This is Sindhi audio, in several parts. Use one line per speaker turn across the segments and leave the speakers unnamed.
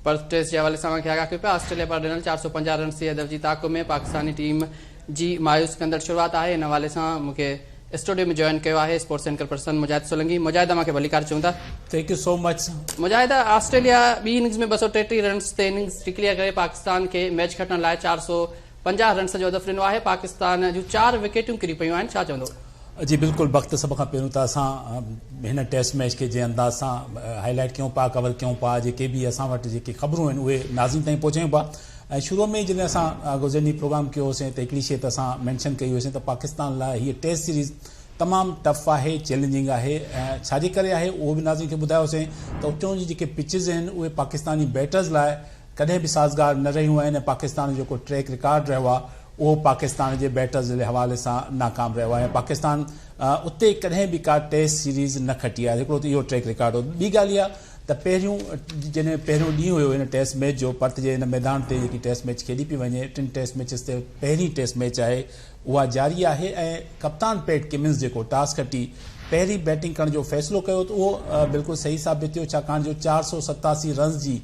پرٿ ٽيسٽ جي حوالي سان اوهان کي آگاهه ڪيون پيا. آسٽريليا پاران ڏنل 450 رنس جي هدف جي تعاقب ۾ پاڪستاني ٽيم جي مايوس ڪندڙ شروعات آهي. ان حوالي سان مون کي اسٽوڊيو ۾ جوائن ڪيو آهي sports anchor person Mujahid Solangi. Mujahid اوهان کي ڀليڪار چئون ٿا.
Thank you so much.
Mujahid, Australia ٻي اننگز ۾ 233 رنس تي اننگز ڊڪليئر ڪري پاڪستان کي ميچ کٽڻ لاء 450 رنس جو هدف ڏنو آهي. پاڪستان جون 4 وڪيٽون ڪري پيون آهن، ڇا چوندو؟
جي بلڪل بخت سڀ کان پهريون ته اسان هن ٽيسٽ ميچ کي جنهن انداز سان هائي لائيٽ ڪيون پيا ڪور ڪيون پيا جيڪي به اسان وٽ جيڪي خبرون آهن اهي ناظرين تائين پهچايون پيا ۽ شروع ۾ جڏهن اسان گذريل ڏينهن پروگرام ڪيو هوسين ته هڪڙي شيء ته اسان مينشن ڪئي هئيسين ته پاڪستان لاء هيء ٽيسٽ سيريز تمام ٽف آهي چئلينجنگ آهي ۽ ڇا جي ڪري آهي اهو به ناظرين کي ٻڌايو هوسين ته اتيون جي جيڪي پچز آهن اهي پاڪستاني بيٽرز لاء ڪڏهن به سازگار نه رهيون آهن ۽ پاڪستان جو جيڪو ٽريڪ رڪارڊ رهيو آهي اهو پاڪستان جي بيٽرز جي حوالي سان ناڪام رهيو آهي ۽ پاڪستان اتي ڪڏهن به ڪا ٽيسٽ سيريز نه کٽي آهي هڪڙو ته اهو ٽريڪ رڪارڊ هو ٻي ڳالهه اها ته پهريون جڏهن پهريون ڏينهن هيو هن ٽيسٽ ميچ جو پرٿ جي هن ميدان تي جيڪي ٽيسٽ ميچ کيڏي پئي وڃي ٽن ٽيسٽ ميچز تي پهرين ٽيسٽ ميچ آهي اها جاري آهي ۽ ڪپتان پيٽ ڪمنز جيڪو ٽاس کٽي پهرين بيٽنگ ڪرڻ جو فيصلو ڪيو ته اهو بلڪل صحيح ثابت ٿيو ڇاڪاڻ جو 487 رنز جي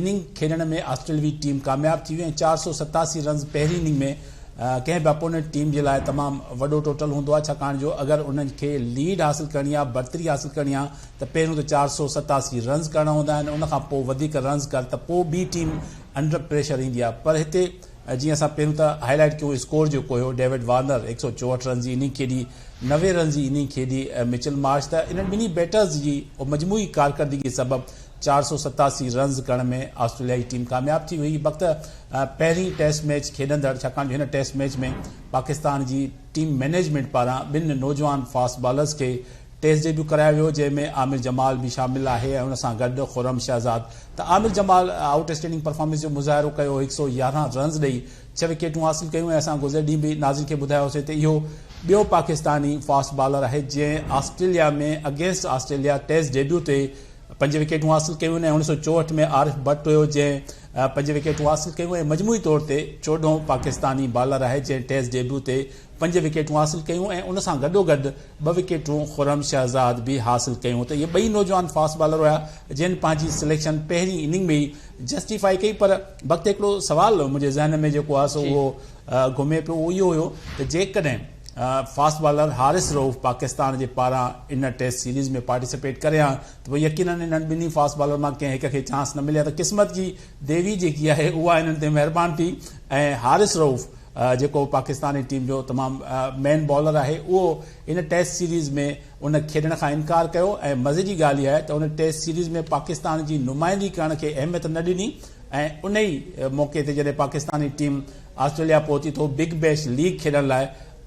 اننگ کيڏڻ ۾ آسٽريلوي ٽيم ڪامياب ٿي وئي ۽ 487 رنز پهرين اننگ ۾ ڪنهن به اپوننٽ ٽيم جي لاء تمام وڏو ٽوٽل هوندو آهي ڇاڪاڻ جو اگر انهن کي ليڊ حاصل ڪرڻي آهي برتري حاصل ڪرڻي آهي ته پهريون ته 487 رنز ڪرڻا هوندا آهن ان کان پوء وڌيڪ رنز ڪر ته پوء ٻي ٽيم انڊر پريشر ايندي آهي پر هتي جيئن اسان پهريون ته هائي لائيٽ ڪيون اسڪور جيڪو هيو ڊيوڊ وارنر 164 رنز جي اننگ کيڏي 90 رنز جي اننگ کيڏي مچل مارش ته انهن ٻنهي بيٽرز جي مجموعي ڪارڪردگي سبب 487 رنز ڪرڻ ۾ آسٽريليائي ٽيم ڪامياب ٿي وئي. بخت پهرين ٽيسٽ ميچ کيڏندڙ ڇاڪاڻ جو هن ٽيسٽ ميچ ۾ پاڪستان جي ٽيم مئنيجمينٽ پاران ٻن نوجوان فاسٽ بالرز کي ٽيسٽ ڊيبيو ڪرايو ويو جنهن ۾ عامر جمال به شامل آهي ۽ ان سان گڏ خرم شهزاد ته عامر جمال آئوٽ اسٽينڊنگ پرفارمنس جو مظاهرو ڪيو 111 رنز ڏئي 6 وڪيٽون حاصل ڪيون ۽ اسان گذريل ڏينهن به ناظرين کي ٻڌايوسين ته اهو ٻيو پاڪستاني فاسٽ بالر آهي جنهن Australia ۾ against Australia test debut تي 5 وڪيٽون حاصل ڪيون ۽ 1964 ۾ عارف بٽ هيو جنهن 5 وڪيٽون حاصل ڪيون ۽ مجموعي طور تي چوڏهون پاڪستاني بالر آهي جنهن ٽيسٽ ڊيبيو تي 5 وڪيٽون حاصل ڪيون ۽ ان سان گڏوگڏ 2 وڪيٽون خرم شهزاد به حاصل ڪيون ته اهي ٻئي نوجوان فاسٽ بالر هيا جن پنهنجي سليڪشن پهرين اننگ ۾ ئي جسٽيفائي ڪئي پر وقت هڪڙو سوال منهنجي ذهن ۾ جيڪو آهي سو اهو گهمي پيو اهو اهو هيو ته جيڪڏهن فاسٽ بالر حارث رئوف پاڪستان جي پاران ان ٽيسٽ سيريز ۾ پارٽيسپيٽ ڪري ها ته پوء يقينن انهن ٻنهي فاسٽ بالر مان ڪنهن هڪ کي چانس نه ملي ها ته قسمت جي ديوي جيڪي آهي اها انهن تي مهربان ٿي ۽ حارث رئوف جيڪو پاڪستاني ٽيم جو تمام مين بالر آهي اهو ان ٽيسٽ سيريز ۾ ان کيڏڻ کان انڪار ڪيو ۽ مزي جي ڳالهه اها آهي ته ان ٽيسٽ سيريز ۾ پاڪستان جي نمائندگي ڪرڻ کي اهميت نه ڏني ۽ ان ئي موقعي تي جڏهن پاڪستاني ٽيم آسٽريليا پهتي ٿو بگ بيش ليگ کيڏڻ لاء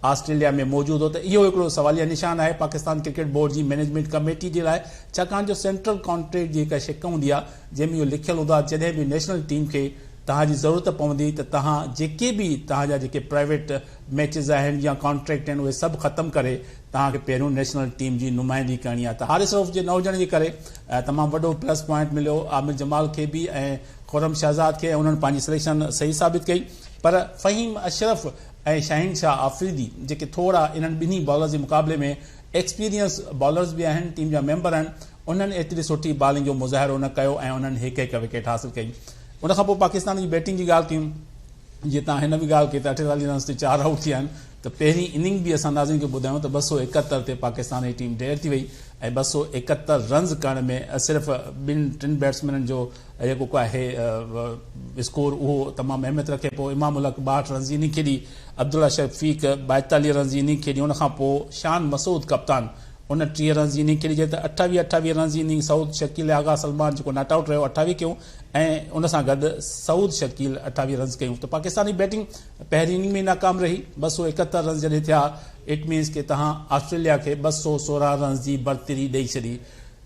آسٽريليا ۾ موجود هو ته اهو هڪڙو سواليه نشان آهي پاڪستان ڪرڪيٽ بورڊ جي مئنيجمينٽ ڪميٽي جي لاء ڇاڪاڻ جو سينٽرل ڪانٽريڪٽ جي هڪ شق هوندي آهي جنهن ۾ اهو لکيل هوندو آهي جڏهن به نيشنل ٽيم کي توهان جي ضرورت پوندي ته توهان جيڪي به توهان جا جيڪي پرائيويٽ ميچز آهن يا ڪانٽريڪٽ آهن اهي سڀ ختم ڪري توهان کي پهريون نيشنل ٽيم جي نمائندگي ڪرڻي آهي ته حارث رئوف جي نه هجڻ جي ڪري تمام وڏو پلس پوائنٽ مليو عامر جمال کي به ۽ خرم شهزاد کي ۽ انهن پنهنجي سليڪشن صحيح ثابت ڪئي پر فهيم اشرف ۽ شاهين شاهه آفريدي جيڪي ٿورا انهن ٻنهي بالرز جي مقابلي ۾ ايڪسپيرينس بالرز به آهن ٽيم جا ميمبر آهن انهن ايتري سٺي بالنگ جو مظاهرو نه ڪيو ۽ انهن هڪ هڪ وڪيٽ حاصل ڪئي ان کان پوء پاڪستان جي بيٽنگ جي ڳالهه ڪيون جيئن تان هن به ڳالهه ڪئي ته 48 رنز تي 4 آئوٽ ٿيا آهن ته پهرين اننگ به اسان ناظرين کي ٻڌايون ته 271 تي پاڪستان جي ٽيم ڍير ٿي وئي ۽ 271 رنز ڪرڻ ۾ صرف ٻن ٽن بيٽسمينن جو جيڪو ڪو آهي اسڪور اهو تمام اهميت رکي پيو. امام الحق 62 رنز جي اننگ کيڏي، عبدالله شفيق 42 رنز جي اننگ کيڏي، ان کان پوء شان مسعود ڪپتان ان 30 رنز جي اننگ کيڏي جڏهن ته 28 28 رنز جي اننگ سعود شڪيل ۽ آغا سلمان جيڪو not out رهيو 28 ڪيون ۽ ان سان گڏ سعود شڪيل 28 رنز ڪيون ته پاڪستاني بيٽنگ پهرين اننگ ۾ ئي ناڪام رهي 271 رنز جڏهن ٿيا it means ڪي تهان آسٽريليا کي 216 رنز جي برتري ڏئي ڇڏي.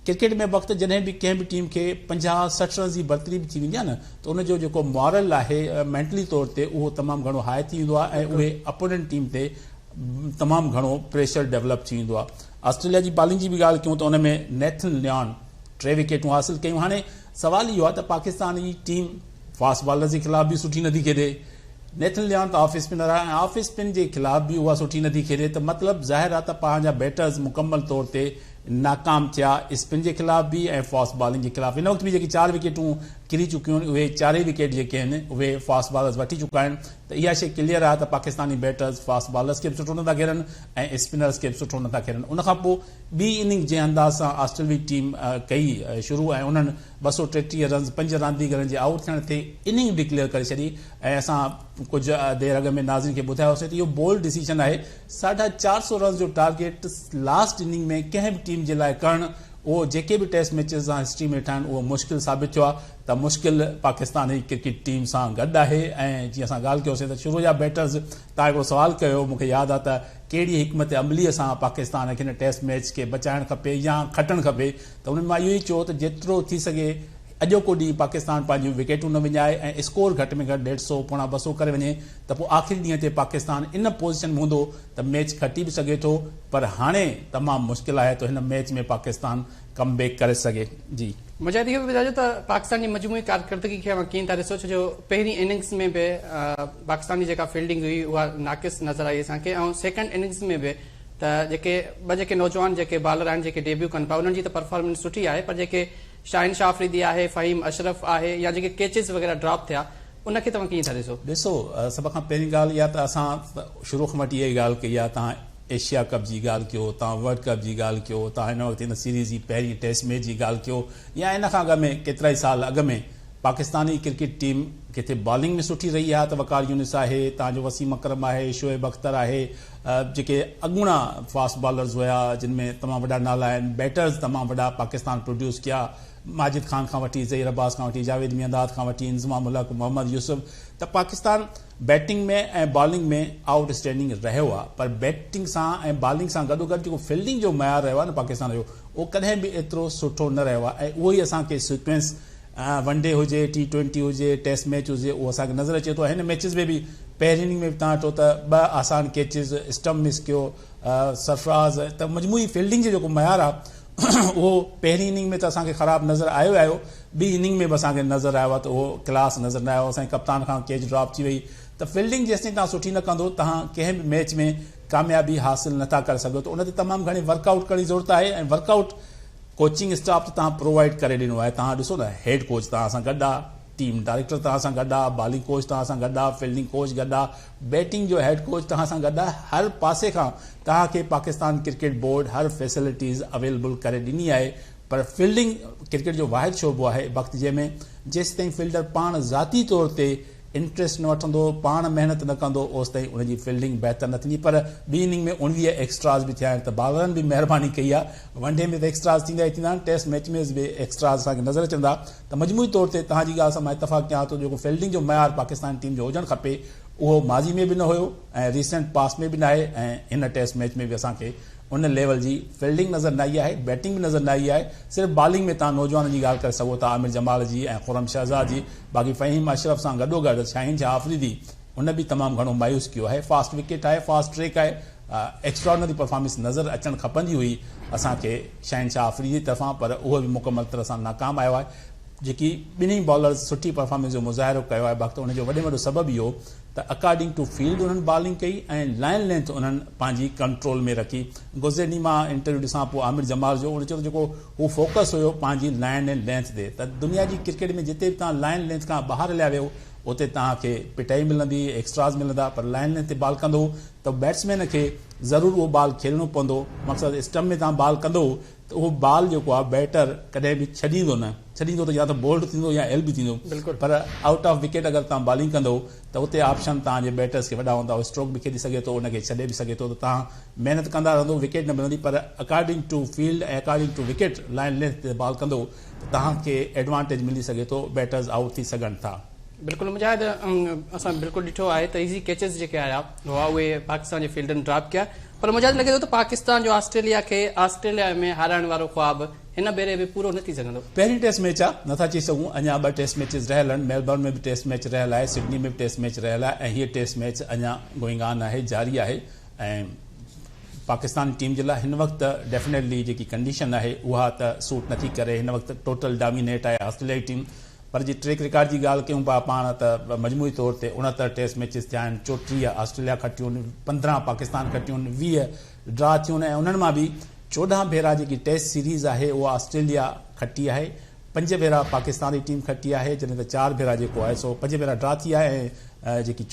ڪرڪيٽ ۾ وقت جڏهن به ڪنهن به ٽيم کي 50 60 رنز جي برتري به ٿي ويندي آهي نه ته ان جو جيڪو مارل آهي مينٽلي طور تي اهو تمام گهڻو هاء ٿي ويندو آهي ۽ اهي اپوننٽ ٽيم تي تمام گهڻو پريشر ڊيولپ ٿي ويندو آهي. آسٽريليا جي بالنگ جي به ڳالهه ڪيون ته ان ۾ نيٿن ليان 3 وڪيٽون حاصل ڪيون. هاڻي سوال اهو آهي ته پاڪستان جي ٽيم فاسٽ بالرز جي خلاف به سٺي نٿي کيڏي، نيٿن ليان ته آف اسپنر آهي ۽ آف اسپن جي خلاف به اها سٺي نٿي کيڏي ته مطلب ظاهر آهي ته پنهنجا بيٽرز مڪمل طور تي ناڪام ٿيا اسپن جي خلاف به ۽ فاسٽ بالنگ جي خلاف. هن وقت به جيڪي 4 وڪيٽون ڪري چڪيون آهن اهي چارئي وڪيٽ جيڪي آهن اهي فاسٽ بالرز وٺي چڪا آهن ته اها شيء ڪليئر آهي ته پاڪستاني بيٽرز فاسٽ بالرز کي به سٺو نٿا کيڏن ۽ اسپنرز کي به سٺو نٿا کيڏن ان کان پوء ٻي اننگ جنهن انداز سان آسٽريلوي ٽيم ڪئي شروع ۽ انهن 233 رنز پنج رانديگرن جي آئوٽ ٿيڻ تي اننگ ڊڪليئر ڪري ڇڏي ۽ اسان ڪجهه دير اڳ ۾ ناظرين کي ٻڌايوسين ته اهو بولڊ ڊسيشن آهي 450 رنز جو ٽارگيٽ لاسٽ اننگ ۾ ڪنهن به ٽيم جي لاء ڪرڻ اهو جيڪي به ٽيسٽ ميچز اسان هسٽري ۾ ڏٺا آهن اهو مشڪل ثابت ٿيو آهي ته مشڪل پاڪستاني ڪرڪيٽ ٽيم سان گڏ آهي ۽ جيئن اسان ڳالهه ڪيوسين ته شروع جا بيٽرز تان هڪڙو سوال ڪيو مون کي ياد آهي ته ڪهڙي حڪمت عملي سان پاڪستان کي هن ٽيسٽ ميچ کي بچائڻ کپي يا کٽڻ کپي ته انهن مان اهو ئي چيو ته جيترو ٿي سگهي اڄوڪو ڏينهن پاڪستان پنهنجون وڪيٽون نه وڃائي ۽ اسڪور گهٽ ۾ گهٽ ڏيڍ سئو پوڻا 200 ڪري وڃي ته پوء آخري ڏينهن تي پاڪستان ان پوزيشن ۾ هوندو ته ميچ کٽي به سگهي ٿو پر هاڻي تمام مشڪل آهي ته هن ميچ ۾ پاڪستان ڪم بيڪ ڪري سگهي. جي.
مجاهد اهو به ٻڌائجو ته پاڪستان جي مجموعي ڪارڪردگي کي اوهان ڪيئن ٿا ڏسو ڇو جو پهرين اننگز ۾ به پاڪستان جي جيڪا فيلڊنگ هئي اها ناقص نظر آئي اسان کي ۽ سيڪنڊ اننگز ۾ به ته جيڪي ٻه جيڪي نوجوان جيڪي بالر آهن جيڪي ڊيبيو ڪن پيا انهن جي ته پرفارمنس سٺي آهي پر جيڪي شاهين شاهه آفريدي آهي، فهيم اشرف آهي يا جيڪي ڪيچز وغيره ڊراپ ٿيا ان کي توهان ڪيئن ٿا ڏسو؟
ڏسو سڀ کان پهرين ڳالهه اها ته اسان شروع کان وٺي اها ئي ڳالهه ڪئي آهي توهان ايشيا ڪپ جي ڳالهه ڪيو، توهان ورلڊ ڪپ جي ڳالهه ڪيو، توهان هن وقت هن سيريز جي پهرين ٽيسٽ ميچ جي ڳالهه ڪيو يا ان کان اڳ ۾ ڪيترائي سال اڳ ۾ پاڪستاني ڪرڪيٽ ٽيم ڪٿي بالنگ ۾ سٺي رهي آهي ته وقار يونس آهي، توهان جو وسيم اڪرم آهي، شعيب اختر آهي، جيڪي اڳوڻا فاسٽ بالرز هيا جن ۾ تمام وڏا نالا آهن، بيٽرز تمام وڏا پاڪستان پروڊيوس ڪيا، ماجد خان کان وٺي ظهير عباس کان وٺي جاويد ميانداد کان وٺي انضمام الحق، محمد يوسف ته Pakistan batting ۾ ۽ bowling ۾ out standing رهيو آهي پر بيٽنگ سان ۽ بالنگ سان گڏوگڏ جيڪو فيلڊنگ جو معيار رهيو آهي نه پاڪستان جو اهو ڪڏهن به ايترو سٺو نه رهيو آهي ۽ اهو ئي اسان کي سيڪوئنس ون ڊي هجي، ٽي ٽوئنٽي هجي، ٽيسٽ ميچ هجي اهو اسان کي نظر اچي ٿو ۽ هن ميچز ۾ به پهرين اننگ ۾ به تان ڏٺو ته ٻه آسان ڪيچز اسٽمپ مس ڪيو سرفراز ته مجموعي فيلڊنگ جو جيڪو معيار آهي اهو پهرين اننگ ۾ ته اسان کي خراب نظر آيو ئي آيو ٻي اننگ ۾ به اسان کي نظر آيو آهي ته اهو ڪلاس نظر نه آيو اسان جي ڪپتان کان ڪيچ ڊراپ ٿي وئي ته فيلڊنگ جيستائين تان سٺي نه ڪندو تان ڪنهن به ميچ ۾ ڪاميابي حاصل نٿا ڪري سگهو ته ان تي تمام گهڻي ورڪ آئوٽ ڪرڻ جي ضرورت آهي ۽ ورڪ آئوٽ ڪوچنگ اسٽاف ته توهان پرووائيڊ ڪري ڏنو آهي توهان ڏسو نه هيڊ ڪوچ توهان سان گڏ آ ٽيم ڊائريڪٽر توهان سان گڏ آ بالنگ ڪوچ توهان سان گڏ آ فيلڊنگ ڪوچ گڏ آ بيٽنگ جو هيڊ ڪوچ توهان سان گڏ آ هر پاسي کان توهان کي پاڪستان ڪرڪيٽ بورڊ هر فيسلٽيز اويلبل ڪري ڏني آهي پر فيلڊنگ ڪرڪيٽ جو واحد شعبو آهي وقت جنهن ۾ جيستائين فيلڊر پاڻ ذاتي طور تي انٽريسٽ نه وٺندو، پاڻ محنت نه ڪندو اوستائين ان جي فيلڊنگ بهتر نه ٿيندي پر ٻي اننگ ۾ 19 ايڪسٽراز به ٿيا آهن ته بالرن به مهرباني ڪئي آهي ون ڊي ۾ ته ايڪسٽراز ٿيندا ئي ٿيندا آهن ٽيسٽ ميچ ۾ به ايڪسٽراز اسان کي نظر اچن ٿا ته مجموعي طور تي توهان جي ڳالهه سان مان اتفاق ڪيان ٿو جيڪو فيلڊنگ جو معيار پاڪستان ٽيم جو هجڻ کپي اهو ماضي ۾ به نه هيو ۽ ريسنٽ پاسٽ ۾ به ناهي ۽ هن ٽيسٽ ميچ ۾ به اسان کي ان ليول جي فيلڊنگ نظر نه آئي آهي، بيٽنگ به نظر نه آئي آهي، صرف بالنگ ۾ توهان نوجوانن جي ڳالهه ڪري سگهو ٿا عامر جمال جي ۽ خرم شهزاد جي، باقي فهيم اشرف سان گڏوگڏ شاهين شاهه آفريدي ان به تمام گهڻو مايوس ڪيو آهي، فاسٽ وڪيٽ آهي، فاسٽ ٽريڪ آهي، ايڪسٽراڊنري پرفارمنس نظر اچڻ کپندي هئي اسان کي شاهين شاهه آفريدي طرفان پر اهو به مڪمل طرح سان ناڪام آيو آهي، جيڪي ٻنهي بالرز سٺي پرفارمنس جو مظاهرو ڪيو آهي باقي ان جو وڏي ۾ وڏو سبب اهو ته اڪارڊنگ ٽو فيلڊ انهن بالنگ ڪئي ۽ لائن لينٿ انهن پنهنجي ڪنٽرول ۾ رکي. گذريل ڏينهن مان انٽرويو ڏسان پيو عامر جمال جو ان چيو ته جيڪو هو فوڪس هيو پنهنجي لائن ۽ لينٿ تي ته دنيا جي ڪرڪيٽ ۾ جتي به توهان لائن لينٿ کان ٻاهر هليا ويو اتي توهان کي پٽائي ملندي ايڪسٽراز ملندا پر لائن لينٿ تي بال ڪندو ته بيٽسمين کي ضرور اهو بال کيڏڻو پوندو مقصد اسٽمپ ۾ توهان بال ڪندو ته اهو بال جيڪو آهي بيٽر ڪڏهن به ڇڏيندو نه، ڇڏيندو ته يا ته بولڊ ٿيندو يا ايل بي ٿيندو پر آئوٽ آف وڪيٽ اگر توهان بالنگ ڪندو ته اتي آپشن توهان جي بيٽرز کي وڏا هوندا اهو اسٽروڪ به کيڏي سگهي ٿو ان کي ڇڏي به سگهي ٿو ته توهان محنت ڪندا رهندو وڪيٽ نه ملندي پر according to field ۽ according to wicket line length تي بال ڪندو ته توهان کي ايڊوانٽيج ملي سگهي ٿو بيٽرز آئوٽ ٿي سگهن ٿا.
بلڪل مجاهد اسان بلڪل ڏٺو آهي ته ايزي ڪيچز جيڪي آيا هئا اهي پاڪستان جي فيلڊرن ڊراپ ڪيا پر مجاهد لڳي ٿو ته پاڪستان جو آسٽريليا کي آسٽريليا ۾ هارائڻ وارو خواب هن ڀيري به پورو نه ٿي سگهندو.
پهرين ٽيسٽ ميچ آ نٿا چئي سگهون اڃا ٻه ٽيسٽ ميچز رهيل آهن ميلبورن ۾ به ٽيسٽ ميچ رهيل آهي سڊني ۾ به ٽيسٽ ميچ رهيل آهي ۽ هيء ٽيسٽ ميچ اڃا گوئنگ آن آهي جاري آهي ۽ پاڪستان ٽيم جي لاء هن وقت ڊيفنيٽلي جيڪي ڪنڊيشن آهي اها ته سوٽ نٿي ڪري هن وقت ٽوٽل ڊامينيٽ آهي آسٽريليائي ٽيم پر جي ٽريڪ رڪارڊ جي ڳالهه ڪيون پيا پاڻ ته مجموعي طور تي 69 ٽيسٽ ميچز ٿيا آهن، 34 آسٽريليا کٽيون، 15 پاڪستان کٽيون، 20 ڊرا ٿيون ۽ انهن مان به 14 ڀيرا جيڪي ٽيسٽ سيريز آهي اها آسٽريليا کٽي آهي. پنج ڀيرا پاڪستان جي ٽيم کٽي آهي، جڏهن ته چار ڀيرا جيڪو آهي سو پنج ڀيرا ڊرا ٿي آهي ۽ جيڪي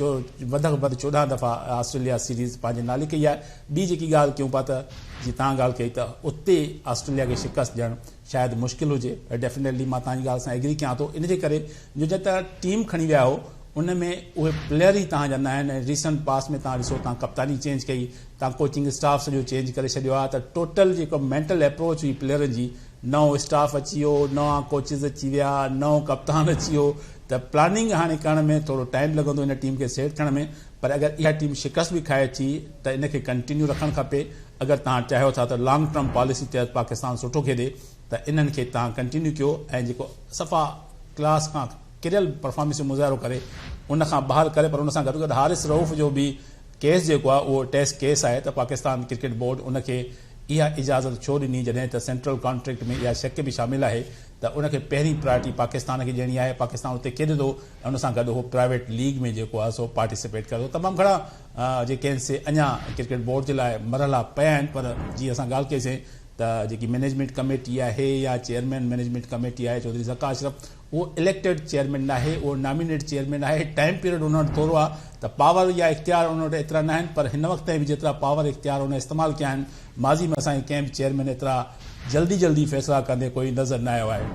وڌ کان وڌ 14 دفعا آسٽريليا سيريز پنهنجي نالي ڪئي آهي. ٻي جيڪي ڳالهه ڪيون پيا ته جي توهان ڳالهه ڪئي ته اتي آسٽريليا کي شڪست ڏيڻ شايد مشڪل هجي، ڊيفنيٽلي مان توهان جي ڳالهه سان ايگري ڪيان ٿو، ان جي ڪري جو جيئن ته ٽيم کڻي ويا آهيو ان ۾ اهي پليئر ئي توهان جا نه آهن ۽ ريسنٽ پاس ۾ توهان ڏسو توهان ڪپتاني چينج ڪئي، توهان ڪوچنگ اسٽاف سڄو چينج ڪري ڇڏيو آهي ته ٽوٽل جيڪو مينٽل اپروچ هئي پليئرن جي، نئون اسٽاف اچي ويو، نوان ڪوچز اچي ويا، نئون ڪپتان اچي ويو ته پلاننگ هاڻي ڪرڻ ۾ ٿورو ٽائيم لڳندو ان ٽيم کي سيٽ ٿيڻ ۾ پر اگر اها ٽيم شڪست به کائي ٿي ته ان کي ڪنٽينيو رکڻ کپي، اگر توهان چاهيو ٿا ته لانگ ٽرم پاليسي تحت پاڪستان سٺو کيڏي ته انهن کي توهان ڪنٽينيو ڪيو ۽ جيڪو صفا ڪلاس کان ڪريل پرفارمنس جو مظاهرو ڪري ان کان ٻاهر ڪري پر ان سان گڏوگڏ حارث رئوف جو به ڪيس جيڪو آهي اهو ٽيسٽ ڪيس آهي ته پاڪستان ڪرڪيٽ بورڊ ان کي اها اجازت ڇو ڏني جڏهن ته سينٽرل ڪانٽريڪٽ ۾ اها شق به شامل آهي ته ان کي پهرين پرائرٽي پاڪستان کي ڏيڻي آهي، پاڪستان اتي کيڏي ٿو ۽ ان سان گڏ هو پرائيويٽ ليگ ۾ جيڪو آهي سو پارٽيسپيٽ ڪري ٿو. تمام گهڻا جيڪي آهن سي اڃا ڪرڪيٽ بورڊ جي لاء مرحلا پيا آهن پر جيئن اسان ڳالهه ڪئي سين ته جيڪي مئنيجمينٽ ڪميٽي آهي يا چيئرمين مئنيجمينٽ ڪميٽي آهي چوڌري ذڪا اشرف اهو اليڪٽيڊ چيئرمين ناهي اهو نامينيٽ چيئرمين آهي ٽائيم پيريڊ ان وٽ ٿورو آهي ته پاور يا اختيار ان وٽ ايترا ناهن پر هن وقت تائين به جيترا پاور اختيار ان استعمال ڪيا آهن ماضي ۾ اسان کي ڪنهن به چيئرمين ايترا جلدي جلدي فيصلا ڪندي ڪوئي نظر نه آيو آهي.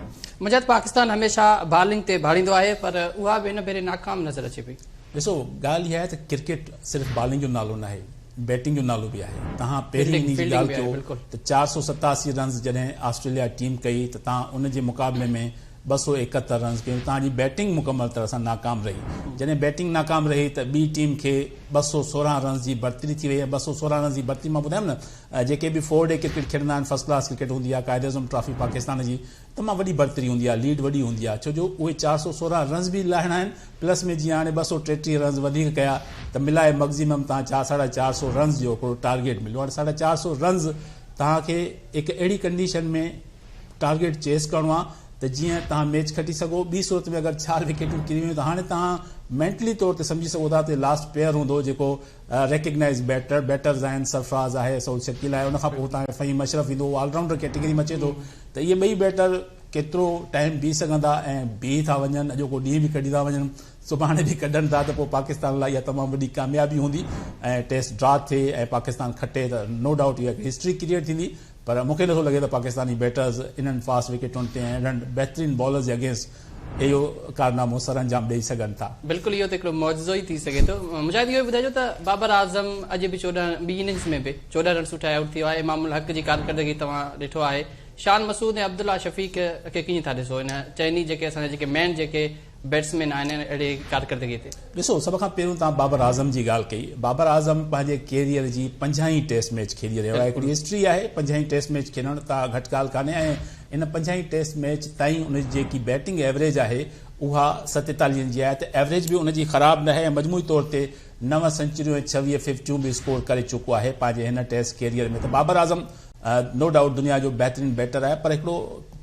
مجاهد پاڪستان هميشه بالنگ تي ڀاڙيندو آهي پر اها به هن ڀيري ناڪام نظر اچي پئي.
ڏسو ڳالهه اها آهي ته ڪرڪيٽ صرف بالنگ جو نالو ناهي بيٽنگ جو نالو به آهي توهان پهرين اننگ جي ڳالهه ڪيو ته 487 رنز جڏهن آسٽريليا ٽيم ڪئي ته توهان ان جي مقابلي ۾ 271 رنز ڪيون توهان جي بيٽنگ مڪمل طرح سان ناڪام رهي جڏهن بيٽنگ ناڪام رهي ته ٻي ٽيم کي 216 رنز جي برتري ٿي وئي ۽ 216 رنز جي برتري مان ٻڌايم نه جيڪي به فور ڊي ڪرڪيٽ کيڏندا آهن فرسٽ ڪلاس ڪرڪيٽ هوندي آهي قائد اعظم ٽرافي پاڪستان جي تمام وڏي برتري هوندي آهي ليڊ وڏي هوندي آهي ڇو جو اهي 416 رنز به لاهڻا آهن پلس ۾ جيئن هاڻي 233 رنز وڌيڪ ڪيا ته ملائي مئگزيمم توهان چار ساڍا چار سو رنز جو هڪڙو ٽارگيٽ مليو هاڻي ساڍا چار سو رنز توهان کي هڪ اهڙي ڪنڊيشن ۾ ٽارگيٽ چيس ڪرڻو آهي ته جيئن توهان ميچ کٽي سگهو ٻي صورت ۾ اگر چار وڪيٽون ڪري ويون ته هاڻي توهان مينٽلي طور تي سمجهي سگهو ٿا ته لاسٽ پليئر هوندو جيڪو ريڪگنائز بيٽر بيٽرز آهن سرفراز آهي سعود شڪيل آهي ان کان پوء توهان فهيم اشرف ايندو آل رائونڊر ڪيٽيگري ۾ اچي ٿو ته اهي ٻئي بيٽر ڪيترو ٽائيم بيهي سگهندا ۽ بيهي ٿا وڃن اڄوڪو ڏينهن به ڪڍي ٿا وڃن سڀاڻي به ڪڍن ٿا ته پوء پاڪستان لاء اها تمام وڏي ڪاميابي هوندي ۽ ٽيسٽ ڊرا ٿئي ۽ پاڪستان کٽي ته نو ڊائوٽ اها هڪ هسٽري ڪريئيٽ ٿيندي پر مون کي نٿو لڳي ته پاڪستاني بيٽرز انهن فاسٽ وڪيٽن تي ۽ اهڙن بهترين بالرز جي اگينسٽ اهو ڪارنامو سرانجام ڏئي سگهن ٿا.
بلڪل اهو ته هڪڙو معجزو ئي ٿي سگهي ٿو. مجاهد اهو به ٻڌائجو ته بابر اعظم اڄ به 14 ٻي اننگز ۾ به 14 رنسون ٺاهي آئوٽ ٿي ويو آهي، امام الحق جي ڪارڪردگي توهان ڏٺو آهي، شان مسعود ۽ عبدالله شفيق کي ڪيئن ٿا ڏسو ان چئني جيڪي اسان جا جيڪي مين جيڪي بيٽسمين آهن اهڙي ڪارڪردگي تي.
ڏسو سڀ کان پهريون توهان بابر اعظم جي ڳالهه ڪئي، بابر اعظم پنهنجي ڪيريئر جي 50 هين ٽيسٽ ميچ کيڏي رهيو آهي، هڪڙي هسٽري آهي 50 هين ٽيسٽ ميچ کيڏڻ ڪا گهٽ ڳالهه ڪانهي ۽ ان 50 هين ٽيسٽ ميچ تائين ان جي جيڪي بيٽنگ ايوريج آهي اها 47 جي آهي ته ايوريج به ان جي خراب ناهي ۽ مجموعي طور تي 9 سينچريون ۽ 26 ففٽيون به اسڪور ڪري چڪو آهي پنهنجي هن ٽيسٽ ڪيريئر ۾ ته بابر اعظم نو ڊائوٽ دنيا جو بهترين بيٽر آهي پر هڪڙو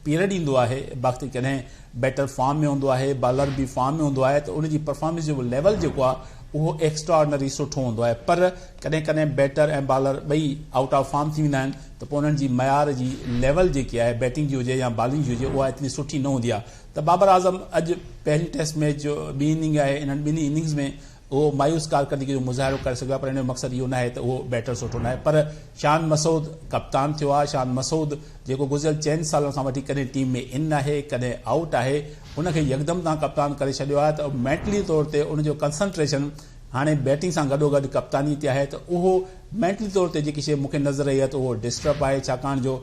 پيريڊ ايندو آهي وقت ڪڏهن بيٽر فارم ۾ هوندو آهي بالر به فارم ۾ هوندو آهي ته ان جي پرفارمنس جو ليول جيڪو آهي اهو ايڪسٽرا آرڊنري سٺو هوندو آهي پر ڪڏهن ڪڏهن بيٽر ۽ بالر ٻئي آئوٽ آف فارم ٿي ويندا آهن ته پوء انهن جي معيار جي ليول جيڪي آهي بيٽنگ جي هجي يا بالنگ جي هجي اها ايتري سٺي نه هوندي آهي ته بابر اعظم اڄ پهرين ٽيسٽ ميچ جو ٻي اننگ آهي انهن ٻنهي اننگز ۾ اهو مايوس ڪارڪردگي جو مظاهرو ڪري سگهيو آهي پر ان جو مقصد اهو ناهي ته اهو بيٽر سٺو ناهي پر شان مسعود ڪپتان ٿيو آهي شان مسعود جيڪو گذريل چئن سالن کان وٺي ڪڏهن ٽيم ۾ ان آهي ڪڏهن آئوٽ آهي ان کي يڪدم تان ڪپتان ڪري ڇڏيو آهي ته مينٽلي طور تي ان جو ڪنسنٽريشن هاڻي بيٽنگ سان گڏو گڏ ڪپتاني تي آهي ته اهو مينٽلي طور تي جيڪي شيء مون کي نظر آئي آهي ته اهو ڊسٽرب آهي ڇاڪاڻ جو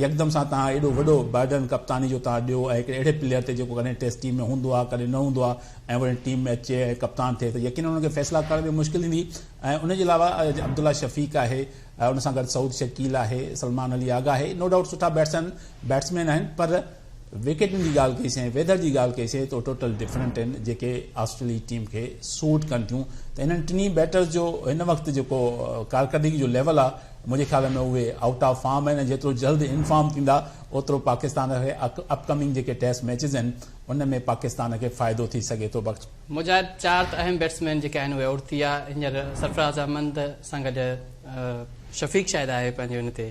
يڪدم سان توهان ايڏو وڏو برڊن ڪپتاني جو توهان ڏيو ۽ هڪڙي اهڙي پليئر تي جيڪو ڪڏهن ٽيسٽ ٽيم ۾ هوندو آهي ڪڏهن نه هوندو آهي ۽ وري ٽيم ۾ اچي ۽ ڪپتان ٿئي ته يقينن ان کي فيصلا ڪرڻ ۾ مشڪل ايندي ۽ ان جي علاوه عبدالله شفيق آهي ان سان گڏ سعود شڪيل آهي سلمان علي آغا آهي نو ڊائوٽ سٺا بيٽسمين بيٽسمين آهن پر وڪيٽن جي ڳالهه ڪئي سين ويدر جي ڳالهه ڪئي سين ته ٽوٽل ڊفرنٽ آهن جيڪي آسٽريلي ٽيم کي سوٽ ڪن ٿيون ته انهن ٽنهي بيٽرز جو هن وقت جيڪو ڪارڪردگي جو ليول آهي منهنجي خيال ۾ اهي آئوٽ آف فارم آهن ۽ جيترو جلد ان فارم ٿيندا اوترو پاڪستان کي اپ ڪمنگ جيڪي ٽيسٽ ميچز آهن ان ۾ پاڪستان کي فائدو ٿي سگهي ٿو بخش.
مجاهد چار ته اهم بيٽسمين جيڪي آهن اهي آئوٽ ٿي ويا هينئر سرفراز احمد سان گڏ شفيق شايد آهي پنهنجي ان تي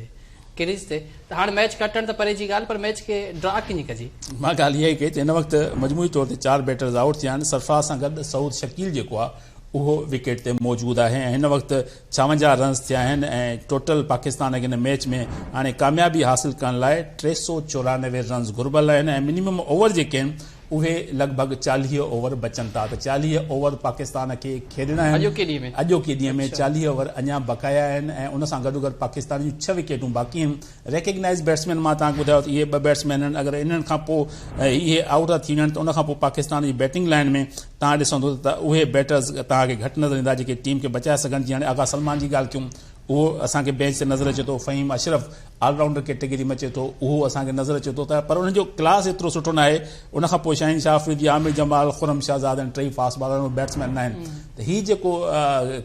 ڪريز تي ته هاڻ ميچ کٽڻ ته پري جي ڳالهه پر ميچ کي ڊرا ڪيئن ڪجي؟
مان ڳالهه اها ئي ڪئي ته هن وقت مجموعي طور تي 4 بيٽرز آئوٽ ٿيا آهن، سرفراز سان گڏ سعود شڪيل جيڪو آهي اهو وڪيٽ تي موجود آهي ۽ هن وقت 56 رنز ٿيا آهن ۽ ٽوٽل پاڪستان کي هن ميچ ۾ هاڻي ڪاميابي حاصل ڪرڻ لاء 394 رنز گهربل آهن ۽ منيمم اوور جيڪي آهن اهي لڳ ڀڳ 40 اوور بچن ٿا ته 40 اوور پاڪستان کي کيڏڻا آهن.
اڄوڪي ڏينهن ۾.
اڄوڪي ڏينهن ۾ 40 اوور اڃا بقايا آهن ۽ ان سان گڏوگڏ پاڪستان جون 6 وڪيٽون باقي آهن. ريڪگنائيز بيٽسمين مان توهان کي ٻڌايو ته اهي 2 بيٽسمين آهن اگر انهن کان پوء اهي آئوٽ ٿا ٿي وڃن ته ان کان پوء پاڪستان جي بيٽنگ لائن ۾ توهان ڏسندو ته اهي بيٽرز توهان کي گهٽ نظر ايندا جيڪي ٽيم کي بچائي سگهن جيئن هاڻي آغا سلمان جي ڳالهه ڪيون اهو اسان کي بينچ تي نظر اچي ٿو، Faheem Ashraf all rounder category ۾ اچي ٿو اهو اسان کي نظر اچي ٿو ته پر انهن جو ڪلاس ايترو سٺو ناهي، ان کان پوء شاهين شاهه آفريدي، عامر جمال، خرم شهزاد ۽ ٽئي فاسٽ بالر اهي بيٽسمين ناهن ته هي جيڪو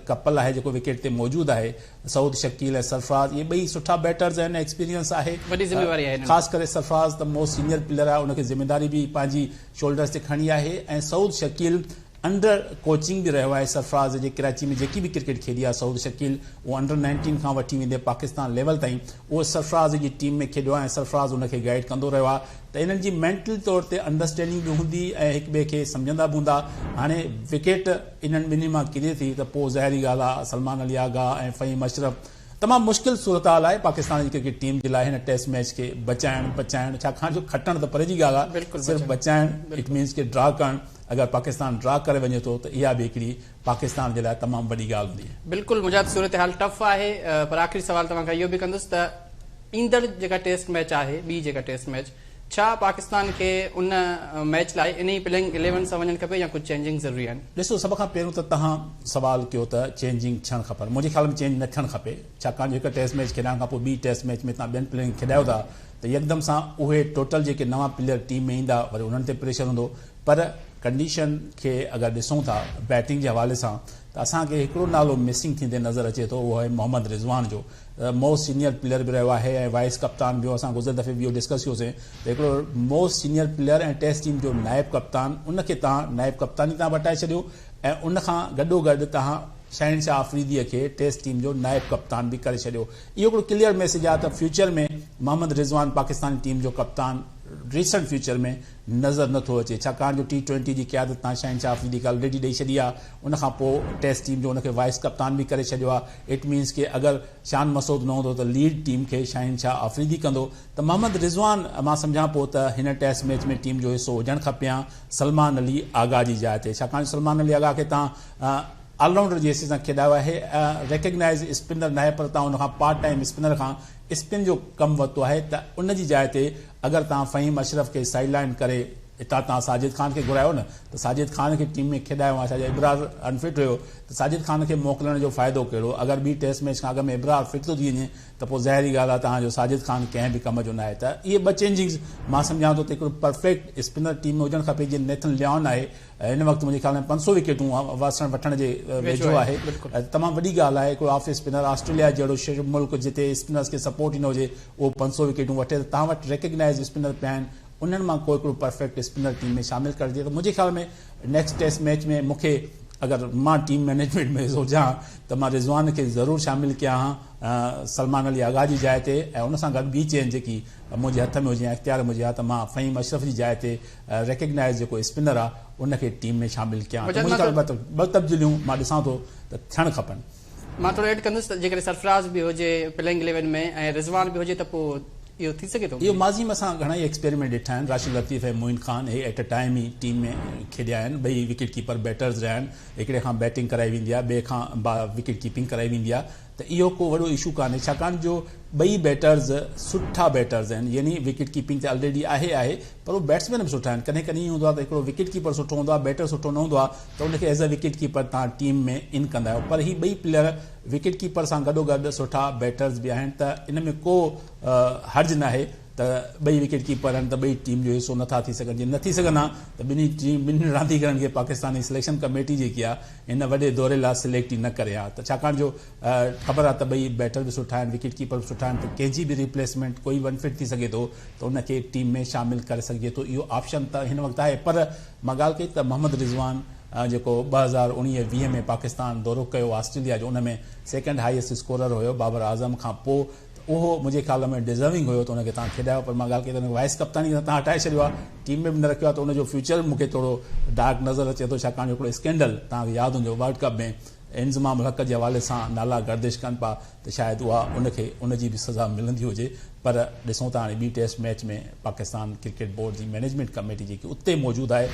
ڪپل آهي جيڪو وڪيٽ تي موجود آهي سعود شڪيل ۽ سرفراز اهي ٻئي سٺا بيٽرز آهن ايڪسپيرينس آهي
وڏي ذميواري آهي
خاص ڪري سرفراز ته موسٽ سينيئر پليئر آهي ان کي ذميواري به پنهنجي شولڊرز تي کڻي آهي ۽ سعود شڪيل انڊر ڪوچنگ به رهيو آهي سرفراز جي ڪراچي ۾ جيڪي به ڪرڪيٽ کيڏي آهي سعود شڪيل اهو انڊر 19 کان وٺي ويندي پاڪستان ليول تائين اهو سرفراز جي ٽيم ۾ کيڏيو آهي ۽ سرفراز ان کي گائيڊ ڪندو رهيو آهي ته انهن جي مينٽل طور تي انڊرسٽينڊنگ به هوندي ۽ هڪ ٻئي کي سمجهندا به هوندا هاڻي وڪيٽ انهن ٻنهي مان ڪري ٿي ته پوء ظاهري ڳالهه آهي سلمان علي آغا ۽ فهيم اشرف تمام مشڪل صورتحال آهي پاڪستان جي ڪرڪيٽ ٽيم جي لاء هن ٽيسٽ ميچ کي بچائڻ بچائڻ ڇاڪاڻ جو کٽڻ ته پري جي ڳالهه آهي صرف بچائڻ it means ڪي ڊرا ڪرڻ اگر پاڪستان ڊرا ڪري وڃي ٿو ته اها به هڪڙي پاڪستان جي لاء تمام وڏي ڳالهه هوندي.
بلڪل مجاهد صورتحال ٽف آهي پر آخري سوال توهان کان اهو به ڪندس ته ايندڙ جيڪا ٽيسٽ ميچ آهي ٻي جيڪا ٽيسٽ ميچ ڇا پاڪستان کي ان ميچ لاء انهي پليئنگ اليون سان وڃڻ کپي يا ڪجهه چينجنگ ضروري آهن؟
ڏسو سڀ کان پهريون ته توهان سوال ڪيو ته چينجنگ ٿيڻ کپن منهنجي خيال ۾ چينج نه ٿيڻ کپي ڇاڪاڻ جو هڪ ٽيسٽ ميچ کيڏائڻ کان پوء ٻي ٽيسٽ ميچ ۾ توهان ٻين پليئرن کي کيڏايو ٿا ته يڪدم سان اهي ٽوٽل جيڪي نوان پليئر ٽيم ۾ ايندا وري انهن تي پريشر هوندو پر ڪنڊيشن کي اگر ڏسون ٿا بيٽنگ جي حوالي سان ته اسان کي هڪڙو نالو مسنگ ٿيندي نظر اچي ٿو اهو آهي محمد رضوان جو موسٽ سينيئر پليئر به رهيو آهي ۽ وائيس ڪپتان به هو اسان گذريل دفعي به اهو ڊسڪس ڪيوسين ته هڪڙو most senior player ۽ test team جو نائب ڪپتان ان کي تهان نائب ڪپتاني تان به هٽائي ڇڏيو ۽ ان کان گڏو گڏ تهان شاهين شاهه آفريدي کي ٽيسٽ ٽيم جو نائب ڪپتان به ڪري ڇڏيو اهو هڪڙو ڪليئر ميسيج آهي ته فيوچر ۾ محمد رضوان پاڪستاني ٽيم جو ڪپتان ريسنٽ فيوچر ۾ نظر نه ٿو اچي ڇاڪاڻ جو ٽي ٽوئنٽي جي قيادت تان شاهين شاهه آفريدي کي آلريڊي ڏئي ڇڏي آهي ان کان پوء ٽيسٽ ٽيم جو ان کي وائيس ڪپتان به ڪري ڇڏيو آهي it means ڪي اگر شان مسعود نه هوندو ته ليڊ ٽيم کي شاهين شاهه آفريدي ڪندو ته محمد رضوان مان سمجهان پيو ته هن ٽيسٽ ميچ ۾ ٽيم جو حصو هجڻ کپي ها سلمان علي آغا جي جاء تي ڇاڪاڻ جو سلمان علي آغا کي تان آل رائونڊر جي حيثيت سان کيڏايو آهي ريڪگنائز اسپنر ناهي پر تان ان کان پارٽ ٽائيم اسپنر کان اسپن جو ڪم ورتو آهي ته ان جي جاء تي اگر تان فهيم اشرف کي سائيڊ لائن ڪري اتان تان ساجد خان کي گهرايو نه ته ساجد خان کي ٽيم ۾ کيڏايو ها ڇا جو ابرار انفٽ هيو ته ساجد خان کي موڪلڻ جو فائدو ڪهڙو اگر ٻي ٽيسٽ ميچ کان اڳ ۾ ابرار فٽ ٿو ٿي وڃي ته پوء ظاهري ڳالهه آهي توهان جو ساجد خان ڪنهن به ڪم جو ناهي ته اهي ٻه چينجنگز مان سمجهان ٿو ته هڪڙو پرفيڪٽ اسپنر ٽيم ۾ هجڻ کپي جيئن نيٿن ليون آهي هن وقت منهنجي خيال ۾ 500 وڪيٽون واسڻ وٺڻ جي ويجهو آهي تمام وڏي ڳالهه آهي هڪڙو آف اسپنر آسٽريليا جهڙو ملڪ جتي اسپنرز کي سپورٽ ئي نه هجي اهو 500 وڪيٽون وٺي ته توهان وٽ ريڪگنائز اسپنر پيا آهن انهن مان ڪو هڪڙو پرفيڪٽ اسپنر ٽيم ۾ شامل ڪرجي ته منهنجي خيال ۾ نيڪسٽ ٽيسٽ ميچ ۾ مون کي اگر مان ٽيم مئنيجمينٽ ۾ هجان ته مان رضوان کي ضرور شامل ڪيان ها سلمان علي آغا جي جاء تي ۽ ان سان گڏ ٻي چينج جيڪي منهنجي هٿ ۾ هجي يا اختيار ۾ هجي ها ته مان فهيم اشرف جي جاء تي ريڪگنائز جيڪو اسپنر آهي ان کي ٽيم ۾ شامل ڪيان ته منهنجي خيال ۾ ٻه تبديليون مان ڏسان ٿو ته ٿيڻ کپن.
مان ٿورو ايڊ ڪندس ته جيڪڏهن سرفراز به هجي پليئنگ اليون ۾ ۽ رضوان به هجي ته پوء اهو ٿي سگهي ٿو؟
اهو ماضي ۾ اسان گهڻا ئي ايڪسپيريمينٽ ڏٺا آهن، راشد لطيف ۽ معين خان هي ايٽ ا ٽائيم ئي ٽيم ۾ کيڏيا آهن، ٻئي وڪيٽ ڪيپر بيٽرز رهيا آهن، هڪڙي کان بيٽنگ ڪرائي ويندي آهي ٻئي کان وڪيٽ ڪيپنگ ڪرائي ويندي آهي ته اهو ڪو وڏو اشو ڪانهي ڇاڪاڻ جو ٻئي بيٽرز سٺا بيٽرز آهن يعني وڪيٽ ڪيپنگ ته الريڊي آهي آهي پر اهي بيٽسمين به سٺا آهن ڪڏهن ڪڏهن ائين هوندو آهي ته هڪڙو وڪيٽ ڪيپر سٺو هوندو آهي بيٽر سٺو نه هوندو آهي ته ان کي ايز اي وڪيٽ ڪيپر توهان ٽيم ۾ ان ڪندا آهيو پر هي ٻئي پليئر وڪيٽ ڪيپر سان گڏو گڏ سٺا بيٽرز به آهن ته ان ۾ ڪو حرج ناهي ته ٻئي وڪيٽ ڪيپر آهن ته ٻئي ٽيم جو حصو نٿا ٿي سگهن جي نه ٿي سگهن ها ته ٻنهي ٽيم ٻنهي رانديگرن کي پاڪستاني سليڪشن ڪميٽي جيڪي آهي هن وڏي دوري لاء سليڪٽ ئي نه ڪري ها ته ڇاڪاڻ جو خبر آهي ته ٻئي بيٽر به سٺا آهن وڪيٽ ڪيپر به سٺا آهن ته ڪنهن جي به ريپليسمينٽ ڪوئي به انفٽ ٿي سگهي ٿو ته ان کي ٽيم ۾ شامل ڪري سگهجي ٿو اهو آپشن ته هن وقت آهي پر مان ڳالهه ڪئي ته محمد رضوان جيڪو 2019 20 ۾ پاڪستان دورو ڪيو آسٽريليا جو ان ۾ سيڪنڊ هائيسٽ اسڪورر هيو بابر اعظم کان پوء ته ته اهو منهنجي خيال ۾ ڊزروونگ هيو ته ان کي توهان کيڏايو پر مان ڳالهه ڪئي ته ان کي وائيس ڪپتاني کان توهان هٽائي ڇڏيو آهي، ٽيم ۾ به نه رکيو آهي ته ان جو فيوچر به مون کي ٿورو ڊارڪ نظر اچي ٿو، ڇاڪاڻ جو هڪڙو اسڪينڊل توهان کي ياد هوندو ورلڊ ڪپ ۾ انضمام الحق جي حوالي سان نالا گردش ڪن پيا ته شايد اها ان کي ان جي به سزا ملندي هجي پر ڏسون ٿا هاڻي ٻي test match ۾ Pakistan cricket board جي مئنيجمينٽ ڪميٽي جيڪي اتي موجود آهي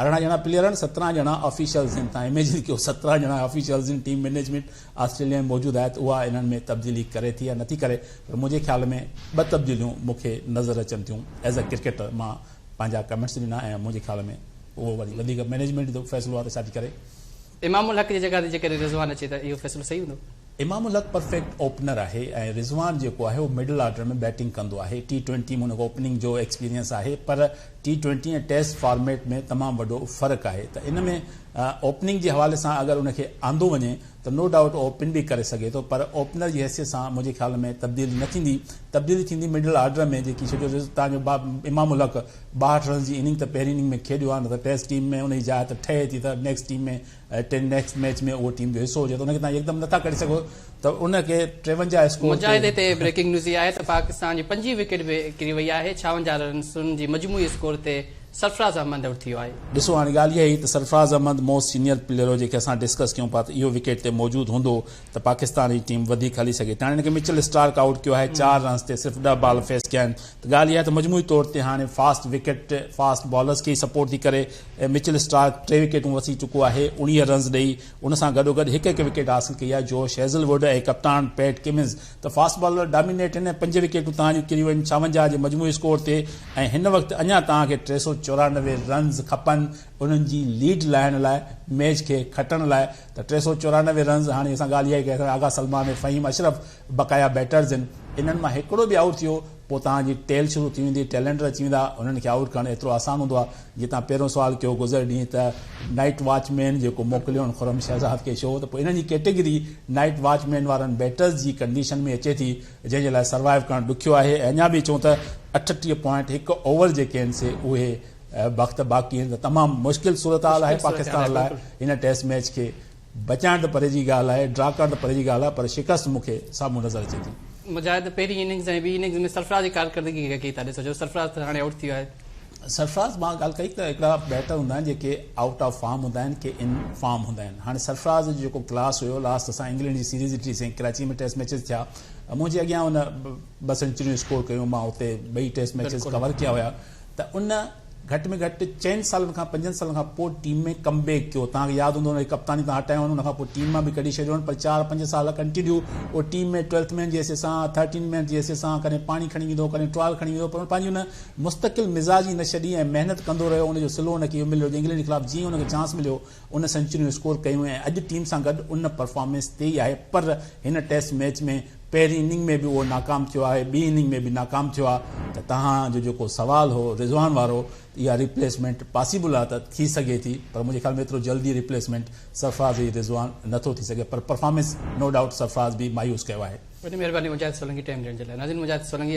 18 ڄڻا پليئر آهن 17 ڄڻا آفيشلز آهن توهان اميجن ڪيو 17 ڄڻا آفيشلز آهن ٽيم مئنيجمينٽ آسٽريليا ۾ موجود آهي ته اها انهن ۾ تبديلي ڪري ٿي يا نٿي ڪري پر منهنجي خيال ۾ ٻه تبديليون مون کي نظر اچن ٿيون ايز اي ڪرڪيٽر مان پنهنجا ڪمينٽس ڏنا ۽ منهنجي خيال ۾ اهو وري وڌيڪ مئنيجمينٽ جو فيصلو آهي ته ڇا ٿي ڪري.
امام الحق جي جڳهه تي جيڪڏهن رضوان اچي ته اهو فيصلو صحيح هوندو؟
امام الحق پرفيڪٽ اوپنر آهي ۽ رضوان جيڪو آهي اهو مڊل آرڊر ۾ بيٽنگ ڪندو آهي، ٽي ٽوئنٽي ۾ هن کي اوپننگ جو ايڪسپيرينس آهي پر ٽي ٽوئنٽي ۽ ٽيسٽ فارميٽ ۾ تمام وڏو فرق آهي ته ان ۾ اوپننگ جي حوالي سان اگر ان کي آندو وڃي ته نو ڊائوٽ اوپن به ڪري سگهي ٿو پر اوپنر جي حيثيت سان منهنجي خيال ۾ تبديلي نه ٿيندي، تبديلي ٿيندي مڊل آرڊر ۾ جيڪي ڇو جو تان جو امام الحق 62 رنز جي اننگ ته پهرين اننگ ۾ کيڏيو آهي نه ته ٽيسٽ ٽيم ۾ ان جي جاء ته ٺهي ٿي ته نيڪسٽ ٽيم ۾ نيڪسٽ ميچ ۾ اهو ٽيم جو حصو هجي ته ان کي توهان يڪدم نٿا ڪڍي سگهو ته ان کي 53 اسڪور تي.
مجاهد هتي بريڪنگ نيوز اها آهي ته پاڪستان جي پنجين وڪيٽ به ڪري وئي آهي، 56 رنسن جي مجموعي اسڪور تي سرفراز احمد آئوٽ ٿي ويو آهي.
ڏسو هاڻي ڳالهه اها هئي ته Sarfaraz Ahmed most senior player هو جنهن کي اسان ڊسڪس ڪيون پيا ته اهو وڪيٽ تي موجود هوندو ته پاڪستان جي ٽيم وڌيڪ هلي سگهي ٿي. هاڻي هن کي مچل اسٽارڪ آئوٽ ڪيو آهي 4 رنز تي صرف 10 بال فيس ڪيا آهن ته ڳالهه اها آهي ته مجموعي طور تي هاڻي فاسٽ وڪيٽ فاسٽ بالرز کي ئي سپورٽ ٿي ڪري. مچل اسٽارڪ 3 وڪيٽون وسي چڪو آهي 19 رنز ڏئي ان سان گڏوگڏ هڪ هڪ وڪيٽ حاصل ڪئي آهي جوش هيزل ووڊ ۽ ڪپتان پيٽ ڪمنز ته فاسٽ بالر ڊامينيٽ آهن ۽ 5 وڪيٽون توهان جون ڪريون آهن 56 جي مجموعي اسڪور تي ۽ هن وقت اڃا توهان کي 394 رنز کپن انهن جي ليڊ لاهڻ لاء ميچ کي کٽڻ لاء ته 394 رنز هاڻي اسان ڳالهه اها ئي ڪئي آغا سلمان ۽ فهيم اشرف بقايا بيٽرز آهن انهن مان هڪڙو به آئوٽ ٿيو پوء توهان جي ٽيل شروع ٿي ويندي، ٽيلنٽر اچي ويندا، انهن کي آئوٽ ڪرڻ ايترو آسان هوندو آهي، جيئن توهان پهريون سوال ڪيو گذريل ڏينهن ته نائيٽ واچ مين جيڪو موڪليو هن خرم شهزاد کي شو ته پوء انهن جي ڪيٽيگري نائيٽ واچ مين وارن بيٽرز جي ڪنڊيشن ۾ اچي ٿي جنهن جي لاء سروائيو ڪرڻ ڏکيو آهي ۽ اڃا به چئون ته 38 پوائنٽ هڪ اوور جيڪي آهن سي اهي وقت باقي آهن ته تمام مشڪل صورتحال آهي پاڪستان لاء هن ٽيسٽ ميچ کي بچائڻ ته پري جي ڳالهه آهي، ڊرا ڪرڻ ته پري جي ڳالهه آهي پر شڪست مون کي سامهون نظر اچي ٿي.
مجاهد پهرين اننگز ۽ ٻي اننگز ۾ سرفراز جي ڪارڪردگي کي ڪيئن ٿا ڏسو ڇو سرفراز ته هاڻي آئوٽ ٿي ويو آهي.
سرفراز مان ڳالهه ڪئي ته هڪڙا بيٽر هوندا آهن جيڪي آئوٽ آف فارم هوندا آهن ڪي ان فارم هوندا آهن هاڻي سرفراز جو جيڪو ڪلاس هيو لاسٽ اسان انگلينڊ جي سيريز ڏٺي سين ڪراچي ۾ ٽيسٽ ميچز ٿيا منهنجي اڳيان ان 2 سينچريون اسڪور ڪيون مان اتي ٻئي ٽيسٽ ميچز ڪور ڪيا هيا ته ان گهٽ ۾ گهٽ 4 سالن کان 5 سالن کان پوء ٽيم ۾ ڪم بيڪ ڪيو. توهان کي ياد هوندو ان کي ڪپتاني تان هٽايو ان کان پوء ٽيم مان به ڪڍي ڇڏيو پر 4 5 سال ڪنٽينيو اهو ٽيم ۾ ٽويلٿ مين جي حيثيت سان ٿرٽين مين جي حيثيت سان ڪڏهن پاڻي کڻي ويندو هو ڪڏهن ٽوال کڻي ويندو هو پر ان پنهنجي ان مستقل مزاجي نه ڇڏي ۽ محنت ڪندو رهيو ان جو صلو ان کي اهو مليو جو انگلينڊ جي خلاف جيئن ان کي چانس مليو ان سينچريون اسڪور ڪيون ۽ اڄ ٽيم سان گڏ ان پرفارمنس تي ئي آهي پر هن ٽيسٽ ميچ ۾ پهرين اننگ ۾ به اهو ناڪام ٿيو آهي ٻي اننگ ۾ به ناڪام ٿيو آهي ته توهان جو جيڪو سوال هو رضوان وارو ته اها ريپليسمينٽ پاسيبل آهي ته ٿي سگهي ٿي پر منهنجي خيال ۾ ايترو جلدي ريپليسمينٽ سرفراز جي رضوان نٿو ٿي سگهي پر پرفارمنس نو ڊائوٽ سرفراز به مايوس ڪيو آهي.
وڏي مهرباني مجاهد سولنگي ٽائيم ڏيڻ جي لاء ناظرين مجاهد سولنگي اسان.